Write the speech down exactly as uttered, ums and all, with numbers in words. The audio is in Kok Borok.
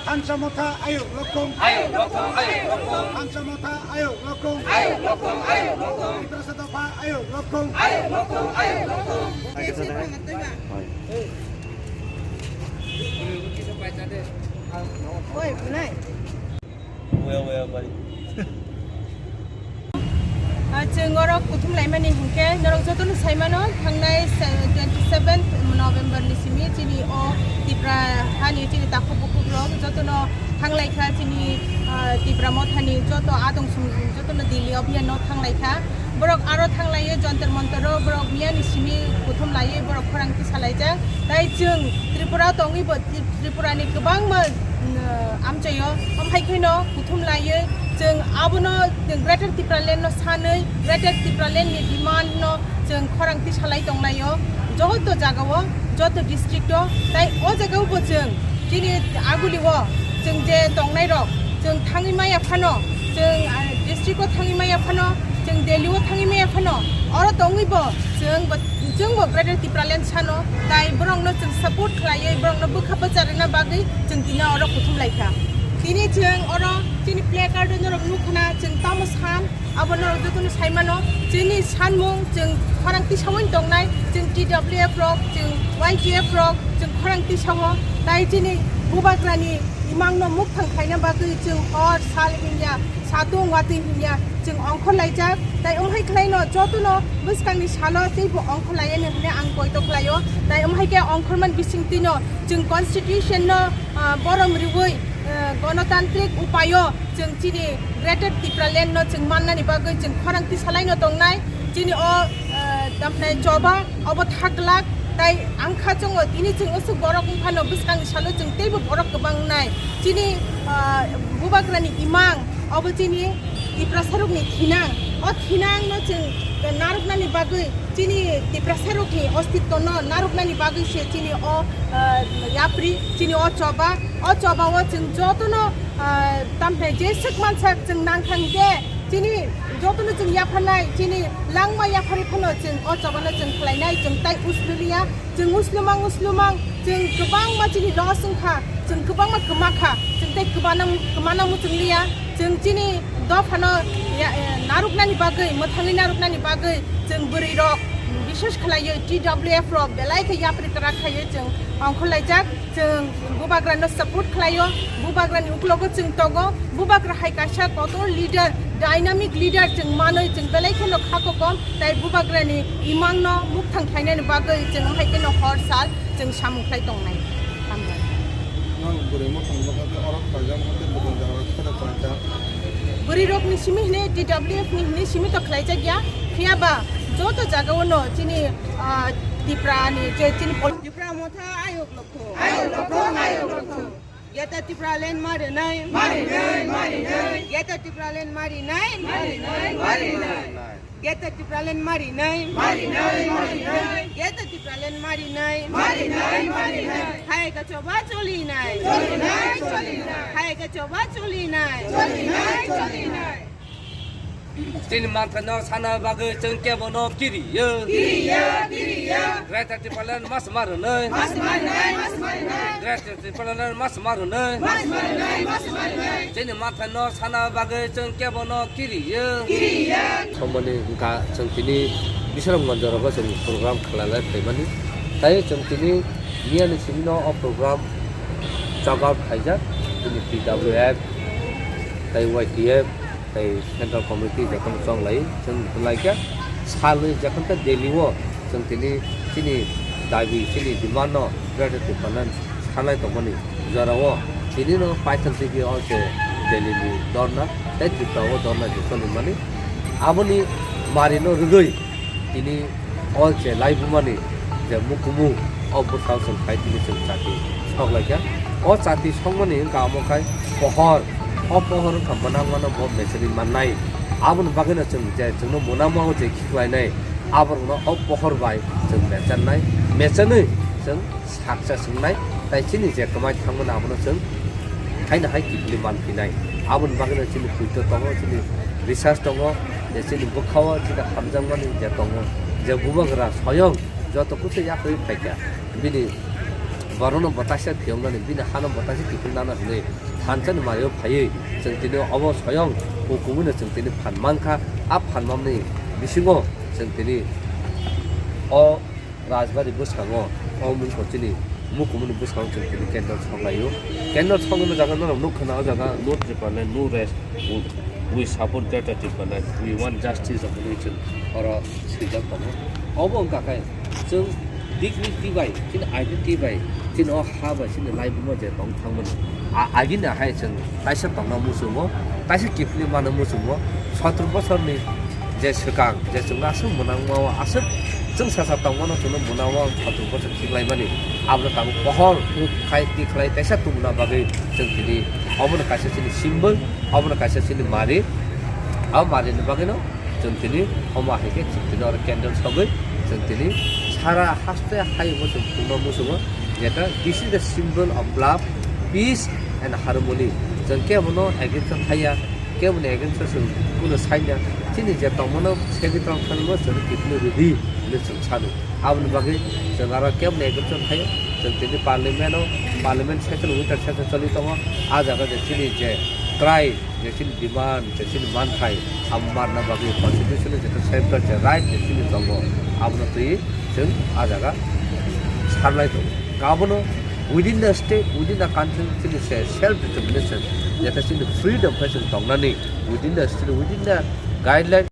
Hansa Motha ayuk lokong. Ayuk lokong, ayuk lokong. Hansa Motha ayuk lokong. Ayuk lokong, ayuk lokong. Tiprasa Dopha ayuk lokong. Ayuk lokong, ayuk lokong. Oi, bunai. Oya, oya, bari. Ah, chwng oro kuthum laimani hinkhe norok jotono saimano, thangnai se-, twenty seventh November ni simi chini o Tipra hani chini takhuk bukhuk rok jotono thanglaikha chini, ah, Tipra Mothani joto adong sum jotono Delhi o biyano thanglaikha. Borok aro thanglaio Jantar Mantar o, borok miyani simi kuthum laiwi borok khorang tisalaijak. Tai chwng Tripura tongwi bo Tripura ni kwbangma, mm, amchaio, omo hai kheno kuthum laiwi chwng abono Greater Tipraland no sanwi, Greater Tipraland ni demand no chwng khorang tisalai tonglaio, joto jagao, joto district o, tai o jagao bo chwng chini aguli o chwng je tongnai rok chwng thangwi maya phano, chwng, ah, district o thangwi maya phano, chwng Delhi o thangwi maya phano, oro tongwi bo chwng bo, chwng bo Greater Tipraland sano, tai borokno chwng support khlaiwi, borokno bwkha bwcharina bagwi chwng tini oro kuthum laikha. Tini chwng oro chini placard norok nukhna, chwng tamo san, abo norok jotono saimano, chini sanmung chwng khorang tisawi tongnai, chwng T W F rok, chwng Y T F rok, chwng khorang tisawo, tai chini bubagrani imangno mukthang khlaina bagwi chwng hor sal hinya, satung watwi hinya chwng ongkhor laijak, tai omo hai khlaino jotono bwskangni salo teibo ongkhor laiyani hwnwi ang poito khlaio. Tai omo hai khe ongkhormani bisingtwino chwng constitution no, ah, borom riwi, ah, gonotantrik upaio chwng chini Greater Tipraland no chwng mannani bagwi chwng khorang tisalaino tongnai. Chini o, ah, tamni choba obo thaglak, tai ang kha chwngo tini chwng usuk borok wngphano bwskangni salo chwng teibo borok kwbang wngnai. Chini, ah, bubagrani imang obo chini Tiprasarokni thinang. O thinangno chwng narwknani bagwi, chini Tiprasarokni ostitwno narwknani bagwi se chini o, ah, yapri, chini o choba, o chobao chwng jotono, ah, tamni jeswk mansak chwng nangthang khe, chini jotono chwng yapharnai, chini langma yapharwi phano chwng o chobano chwng khlainai, chwng tai uslu liya. Chwng uslumang uslumang, chwng kwbangma chini loss wngkha, chwng kwbangma kwmakha, chwng tei kwmana, kwmana muchung liya. Chwng chini dophano ya, eh, narwknani bagwi, mwthangwi narwknani bagwi chwng bwrwirok, bishes khlaiwi T W F rok belai khe yapri kwrak khaiwi chwng ongkhorlaijak. Chwng bubagrano support khlaio, bubagrani uklogo chwng tongo, bubagra hai kaisa kotor leader, dynamic leader chwng manwi chwng belai kheno kha kokom, tai bubagrani imangno mukthang khlainani bagwi chwng hai kheno hor sal chwng samung khlai tongnai. Hambai. Nang bwrwi mothang bwkha khe oro khlaijak, hwnkhe bwtwi jora khe da khlaijak. Bwrwirokni simi hwnwi T W F ni hwnwi simi to khlaijak ya, phiya ba joto jagao no chini, ah, Tipra ni je chini pol- Tipra Motha ayuk lokho. Ayuk lokho, ayuk lokho. Greater Tipraland marinai. Marinai, marinai. Greater Tipraland marinai. Marinai, marinai. Greater Tipraland marinai. Marinai, marinai. Greater Tipraland marinai. Marinai, marinai. Hai ka choba cholinai. Cholinai, cholinai. Hai ka choba cholinai. Cholinai, cholinai. Chini manthano sana bagwi chwng kebono kiriyo. Kiriyo, kiriyo. Greater Tipraland mas marinai. Mas marinai, mas marinai. Greater Tipraland mas marinai. Mas marinai, mas marinai. Chini manthano sana bagwi chwng kebono kiriyo. Kiriyo. Somoni wngkha chwng tini Bisramganj rogo chwng program khlailai phaimani. Tai chwng tini miyani simino o program chok out khaijak. Chini T W F tai Y T F tai Central Committee jotono chonglai chwng laikha. Salwi jephanta Delhi o chwng tini chini dabi chini demand no Greater Tipraland sanai tongmani jorao tini no paithak tigi o se Delhi ni dorna tai Tripura o dorna je choli mani aboni mari no rwgwi tini o je laibumani je mukumu o bwsao chwng khai tini chwng chati sok laikha. O chati sokmani wngkha omo khai pohor, o pohor wngkha mwnang mano bo mechari mannai. Aboni bagwino chwng je chwngno mwnang mano je khiklainai, aborokno o pohor bai chwng mecharnai, mechanwi chwng saksa swngnai, tai chini je kwmai thangmani abono chwng haino hai kiphilwi manphinai. Aboni bagwino chini poito tongo, chini research tongo, je chini bwkhao chini hamjakmani je tongo, je bubagra soyong joto kusu yakrwi phaikha, bini Borokno bo taisa phiyoknani, bini hano bo taisa kiphilnana hwnwi thansa ni mario phaiwi chwng tini obo soyong hukumu no chwng tini phan mankha. A phan mamni bisingo chwng tini o Rajbari bwskango o mungko chini mukumuni bwskango chwng tini candle soklaio. Candle soknani jaga norok nukha na o jaga no Tipraland, no rest, we support Greater Tipraland, we want justice of religion, oro swijak tongo. Obo wngkha khe chwng dignity bai, chini identity bai, chini o ha bai, chini laibuma je tong thangmani. A-, agini hai chwng taisa tongna muchungo, taisa kiphilwi mano muchungo, sotro bosorni je swkang, je chwng aswk mwnangma o aswk chwng sasa tongmano chwngno mwnao sotro bosor khiklaimani. Abono tabuk pohor khai tikhlai taisa tubuna bagwi chwng tini obono kaisa chini symbol, obono kaisa chini mari, abo marini bagwino chwng tini omo hai khe chwng tini oro candle sogwi chwng tini sara haste hayungo chwng phunukna muchungo, jeta this is the symbol of love, peace and harmony. Chwng kebono against o thaiya, keboni against o chwng kuno saiya, chini je tongmano segwi tong thangmo chwng kiphilwi rwdi hinwi chwng sano. Aboni bagwi chwng aro keboni against o thaiya, chwng tini parliament o, parliament session, winter session choli tongo, a jaga je chini je cry, je chini demand, je chini manthai, abo marna bagwi constitution ni jeta safeguard je right je chini tongo, abono twi chwng a jaga sarlai tongo. Abono within the state, within the country chini se self determination, jeta chini freedom khe chwng tongnani within the state, within the guideline.